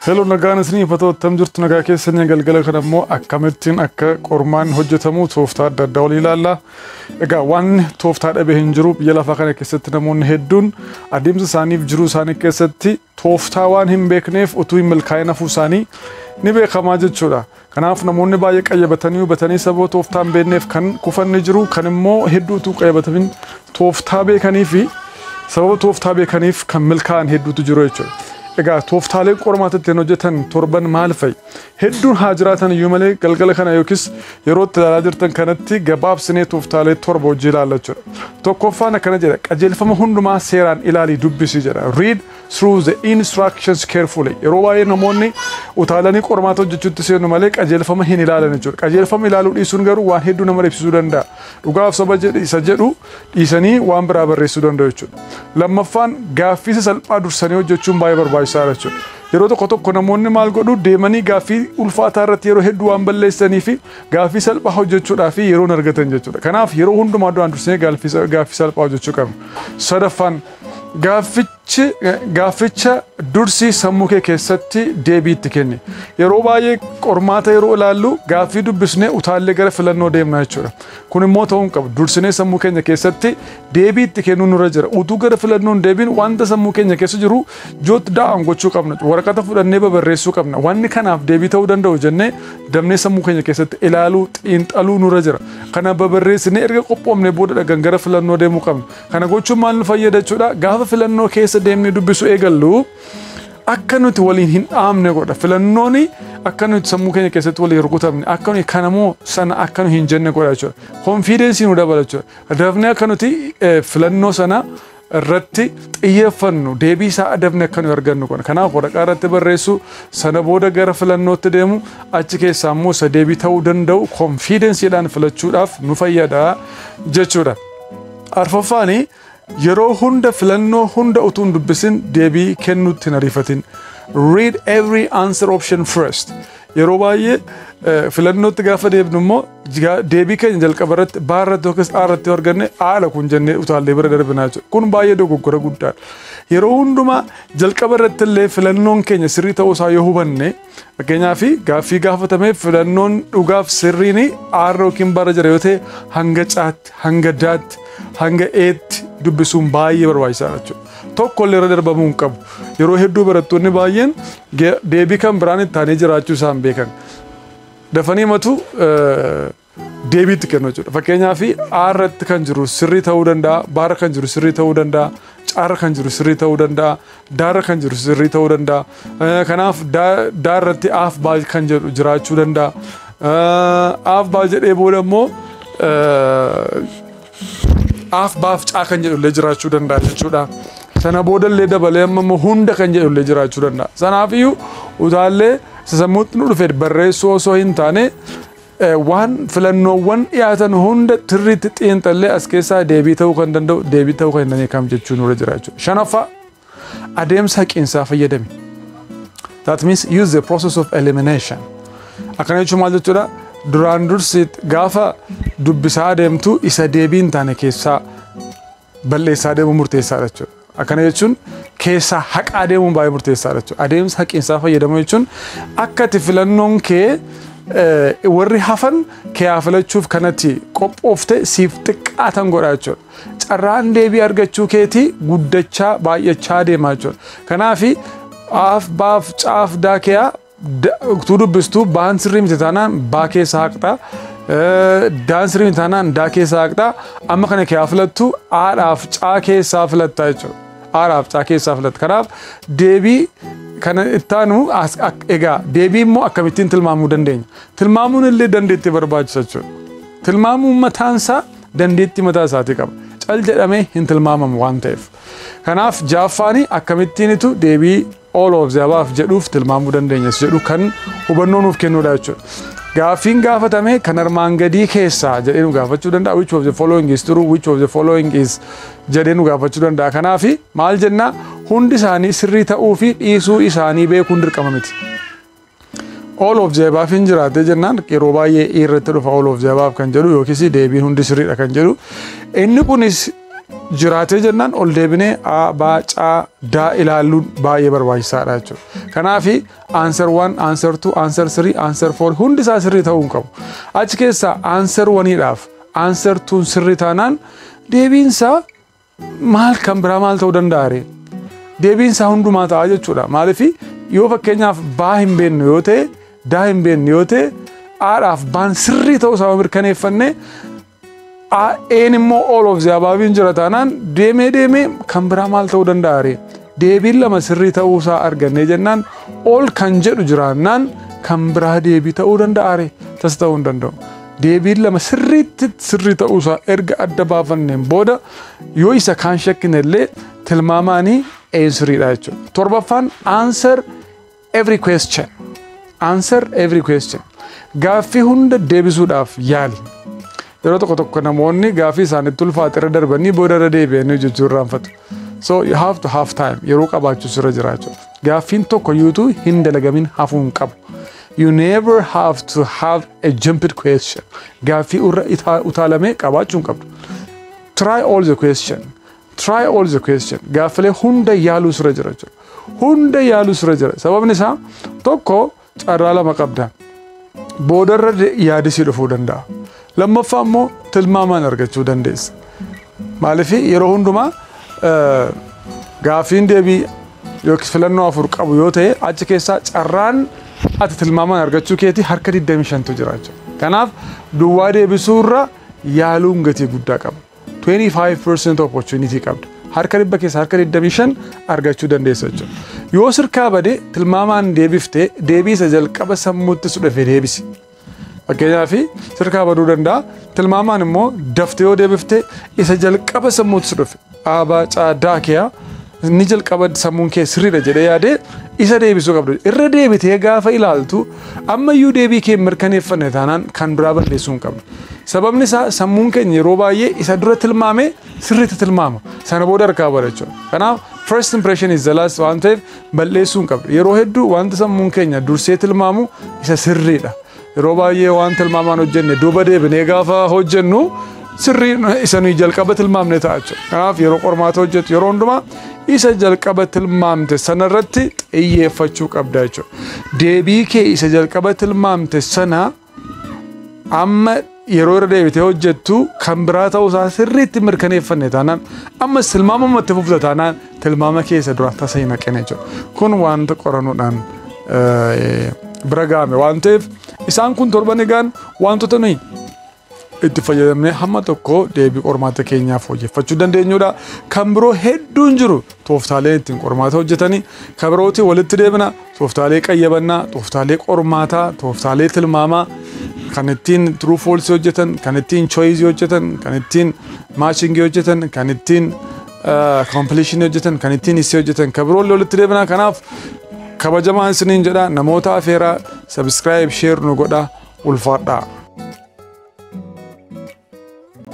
Hello, nagaan isinii fatoo jirtu, nagaa keessanii. Galgala kana immoo akkamittiin akka qormaan hojjetamu tooftaa adda addaa walii ilaalla. Egaa waan tooftaa dhabe hin jiru. Biyya lafaa kana keessatti namoonni hedduun adeemsa isaaniif jiruu isaanii keessatti tooftaa waan hin beekneef utuu hin milkaa'in hafuu isaanii ni beekamaa jechuudha. Kanaaf namoonni baay'ee qayyabatanii hubatanii sababa tooftaa hin beekneef kan kufan ni jiru, kan immoo hedduu utuu qayyabatamin tooftaa beekanii fi sababa tooftaa beekaniif kan milkaa'an hedduutu jiru jechuudha. Egaa tooftaaleen qormaata ittiin hojjetan torban maal fa'i? Hedduun haa jiraatan iyyuu malee, galgala kana yookiis yeroo itti ilaalaa jirtan kanatti gabaabsinee tooftaalee 7 hojii ilaalla jechuudha. Tokkoffaan akkana jedha: qajeelfama hundumaa seeraan ilaalii dubbisi jedha. Read through the instructions carefully. Yeroo baay'ee namoonni utaalanii qormaata hojjechuutti seenu malee qajeelfama hin ilaalan jechuudha. Qajeelfama ilaaluu dhiisuun garuu waan hedduu nama dhiibsisuu danda'a. Dhugaaf soba isa jedhu dhiisanii waan biraa barreessuu danda'u jechuudha. Lammaffaan, gaaffii salphaa dursanii hojjechuun baay'ee barbaachisaadha jechuudha. Yeroo tokko tokko namoonni maal godhu? Deemanii gaaffii ulfaataa irratti yeroo hedduu waan balleessanii fi gaaffii salphaa hojjechuudhaaf yeroo hin argatan jechuudha. Kanaaf yeroo hundumaa duraan dursinee gaaffii salphaa hojjechuu qabna. Sadaffaan, gaafficha dursii sammuu kee keessatti deebii itti kenni. Yeroo baay'ee qormaata yeroo ilaallu gaaffii dubbisnee utaallee gara filannoo deemna jechuudha. Kun immoo ta'uu hin qabu. Dursinee sammuu keenya keessatti deebii itti kennuu nurra jira. Utuu gara filannoo hin deebiin wanta sammuu keenya keessa jiru jot down gochuu qabna. Waraqata fudhannee babarreessuu qabna. Wanni kanaaf deebii ta'uu danda'u jennee dabnee sammuu keenya keessatti ilaaluu, xiinxaluu nurra jira. Kana babarreessinee erga qophoofnee booda dhagan gara filannoo deemuu qabna. Kana gochuun maal nu fayyada jechuudha? Gaafa filannoo keessa deemnee dubbisuu eegallu akka nuti waliin hin dhaamne godha. Filannoon akka nuti sammuu keenya keessatti waliin rukutamne, akka nuti kanamoo sana akka nu hin jenne godha jechuudha. Confidence nu dabala jechuudha. Dafnee akka nuti filannoo sana irratti xiyyeeffannu, deebii isaa adabne akka nuyi argannu godha. Kanaaf waraqaa irratti barreessu, sana booda gara filannootti deemu, achi keessaa immoo isa deebii ta'uu danda'u confidenceiidhaan filachuudhaaf nu fayyada jechuudha. Arfaffaani, yeroo hunda filannoo hunda utuu hin dubbisin deebii kennuutti hin ariifatin. Read every answer option first. Yeroo baay'ee filannootti gaafa deebinu immoo deebii keenya jalqaba irratti baa irratti yookiis A irratti arganne, haala kun jennee utaallee bira darbinaa jechuudha. Kun baay'ee dogoggora guddaadha. Yeroo hundumaa jalqaba irratti illee filannoon keenya sirrii ta'uu isaa yoo hubanne, fakkeenyaaf gaaffii gaafatamee filannoon dhugaaf sirriin A irra yookiin B irra jira yoo ta'e, hanga caatti, hanga daatti, hanga eetti dubbisuun baay'ee barbaachisaadha jechuudha. Tokko illee irra darbamuu hin qabu. Yeroo hedduu barattoonni baay'een deebii kan biraan itti aanee jiraachuu isaan beekan. Dafanii matu deebiitti kennu jechuudha. Fakkeenyaaf A irratti kan jiru sirrii ta'uu danda'a, B irra kan jiru sirrii ta'uu danda'a, C irra kan jiru sirrii ta'uu danda'a, D irra kan jiru sirrii ta'uu danda'a. Kanaaf D irratti Aaf B kan jedhu jiraachuu danda'a. Aaf B jedhee booda immoo Aaf Baaf Caa kan jedhu illee jiraachuu danda'a jechuudha. Sana booda illee dabalee amma immoo hunda kan jedhu illee jiraachuu danda'a. Sanaaf iyyuu utaallee sammuutti nu dhufe barreessuu osoo hin taane, waan filannoowwan dhiyaatan hunda sirriitti xiinxallee as keessaa deebii ta'uu kan danda'u, deebii ta'uu kan hin dandeenye kam jechuu nurra jira jechuudha. Shanaffaa, adeemsa haqiinsaa fayyadami. That means use the process of elimination. Akkana jechuun maal jechuudha? Duraan dursi gaafa dubbisaa deemtu isa deebii hin taane keessaa balleessaa deemuun murteessaadha jechuudha. Akkana jechuun keessaa haqaa deemuun baay'ee murteessaadha jechuudha. Adeemsa haqiinsaa fayyadamuu jechuun akka ati filannoon kee warri hafan kee filachuuf kanatti qophoofte siif xiqqaatan godha jechuudha. Carraan deebii argachuu keetii guddachaa, baay'achaa deemaa jechuudha. Kanaaf aaf, baaf, caaf, daa keeyaa utuu dubbistuu baan sirrii miti taanaan baa keessaa haqxaa. Daan sirrii miti taanaan daa keessaa haqxaa. Amma kana kee filattu aadhaaf caa keessaa filattaa jechuudha. Aadhaaf caa keessaa filatta. Kanaaf deebii kana ittaanu egaa deebii immoo akkamittiin tilmaamuu dandeenya? Tilmaamuun illee dandeettii barbaachisa jechuudha. Tilmaamuun mataansaa dandeettii mataa isaatii qaba. Cal jedhamee hin tilmaamamu waan ta'eef. Kanaaf ja'affaanii akkamittiinitu deebii all of the above jedhuuf tilmaamuu dandeenya jedhu kan hubannoo nuuf kennuudha jechuudha. Gaaffiin gaafatame kan armaan gadii keessaa jedhee nu gaafachuu danda'a. Which of the following is true, which of the following is jedhee nu gaafachuu danda'a. Kanaaf maal jennaa? Hundi isaanii sirrii ta'uu fi dhiisuu isaanii beekuun dirqama miti. All of the above hin jiraate jennaan, yeroo baay'ee irratti dhufa all of the above kan jedhu yookiis deebiin hundi sirriidha kan jedhu. Inni kunis Jiraatee jennaan ol deebinee A, B, C, D ilaaluun baay'ee barbaachisaadha jechuudha. Kanaaf answer 1, answer 2, answer 3, answer 4 hundi isaa sirrii ta'uu hin qabu. Achi keessaa answer 1dhaaf answer 2 sirrii taanaan deebiinsaa maal, kan biraa maal ta'uu danda'a ree? Deebiinsaa hundumaa ta'a jechuudha. Maaliif, yoo fakkeenyaaf baa hin beeknu yoo ta'e, daa hin beeknu yoo ta'e, aadhaaf baan sirrii ta'uu isaa mirkaneeffannee, een immoo all of the above jira taanaan, deemee deemee kan biraa maal ta'uu danda'a ree? Deebiin lama sirrii ta'uu isaa argannee jennaan, all kan jedhu jiraannaan, kan biraa deebii ta'uu danda'a ree? Tas ta'uu hin danda'u. Deebiin lama sirriitti sirrii ta'uu isaa erga adda baafanneen booda, yoo isa kaan shakkine illee, tilmaamaanii een sirriidha jechuudha. Torbaffaan, answer every question. Answer every question. Gaaffii hunda deebisuudhaaf yaali. Yeroo tokko tokko namoonni gaaffii isaanitti ulfaate irra darbanii booda irra deebi'anii hojjechuu irraanfatu. So you have to have time, yeroo qabaachuu sirra jira jechuudha. Gaaffiin tokko yuutuu hin dalagamin hafuu hin qabu. You never have to have a jumped question. Gaaffii irra utaalamee qabaachuu hin qabdu. Try all the question. Try all the question. Gaaffilee hunda yaaluu sirra jira jechuudha. Hunda yaaluu sirra jira. Sababni isaa, tokko, carraa lama qabda. Boodarra yaadisii dhufuu danda'a. Lammaffaa immoo tilmaamaan argachuu dandeessa. Maaliif, yeroo hundumaa gaaffiin deebii yookiis filannoo afur qabu yoo ta'e, achi keessaa carraan ati tilmaamaan argachuu keetii harka 25tu jira jechuudha. Kanaaf duwwaa deebisuurra yaaluun gatii guddaa qaba. 25% opportunity qabda. Harka 100 keessa harka 25 argachuu dandeessa jechuudha. Yoo sirkaa bade, tilmaamaan deebiftee deebii isa jalqaba sammuutti si dhufe deebisi. Fakkeenyaaf, sirkaa baduu danda'a. Tilmaamaan immoo daftee yoo deebiftee, isa jalqaba sammuutti si dhufe A, B, C, D keeyaa inni jalqaba sammuun kee sirriidha jedhee yaadee isa deebisuu qabdu. Irra deebitee gaafa ilaaltu ammayyuu deebii kee mirkaneeffanne taanaan, kan biraa balleessuu hin qabdu. Sababni isaa, sammuun keenya yeroo baay'ee isa dura tilmaame sirriitti tilmaama. Sana booda harkaa bada jechuudha. Kanaaf first impression is the last waan ta'eef balleessuu hin qabdu. Yeroo hedduu wanta sammuun keenya dursee tilmaamu isa sirriidha. Yeroo baay'ee waan tilmaamaan hojjenne duuba deebinee gaafa hojjennu sirrii isa nuyi jalqaba tilmaamne ta'a jechuudha. Kanaaf yeroo qormaata hojjetu yeroo hundumaa isa jalqaba tilmaamte sanarratti xiyyeeffachuu qabda jechuudha. Deebii kee isa jalqaba tilmaamte sana amma yeroo irra deebitee hojjettu kan biraa ta'uu isaa sirriitti mirkaneeffanne taanaan, ammas tilmaamuma itti fufta taanaan, tilmaama keessa dura tasa hin haqine jechuudha. Kun wanta qorannoodhaan bira ga'ame waan ta'eef, isaan kun torban egaan wantoota nuyi itti fayyadamnee hamma tokko deebii qormaata keenyaaf hojjechuu dandeenyudha. Kan biroo hedduun jiru, tooftaalee ittiin qormaata hojjetanii kan birootii walitti deebina, tooftaalee qayyabannaa, tooftaalee qormaataa, tooftaalee tilmaamaa, kan ittiin true false hojjetan, kan ittiin choice hojjetan, kan ittiin matching hojjetan, kan ittiin completion hojjetan, kan ittiin essay hojjetan kan biroollee walitti deebina. Kanaaf kabajamaan isiniin jedha, namoota afeeraa, subscribe, share nu godha, ulfaadhaa.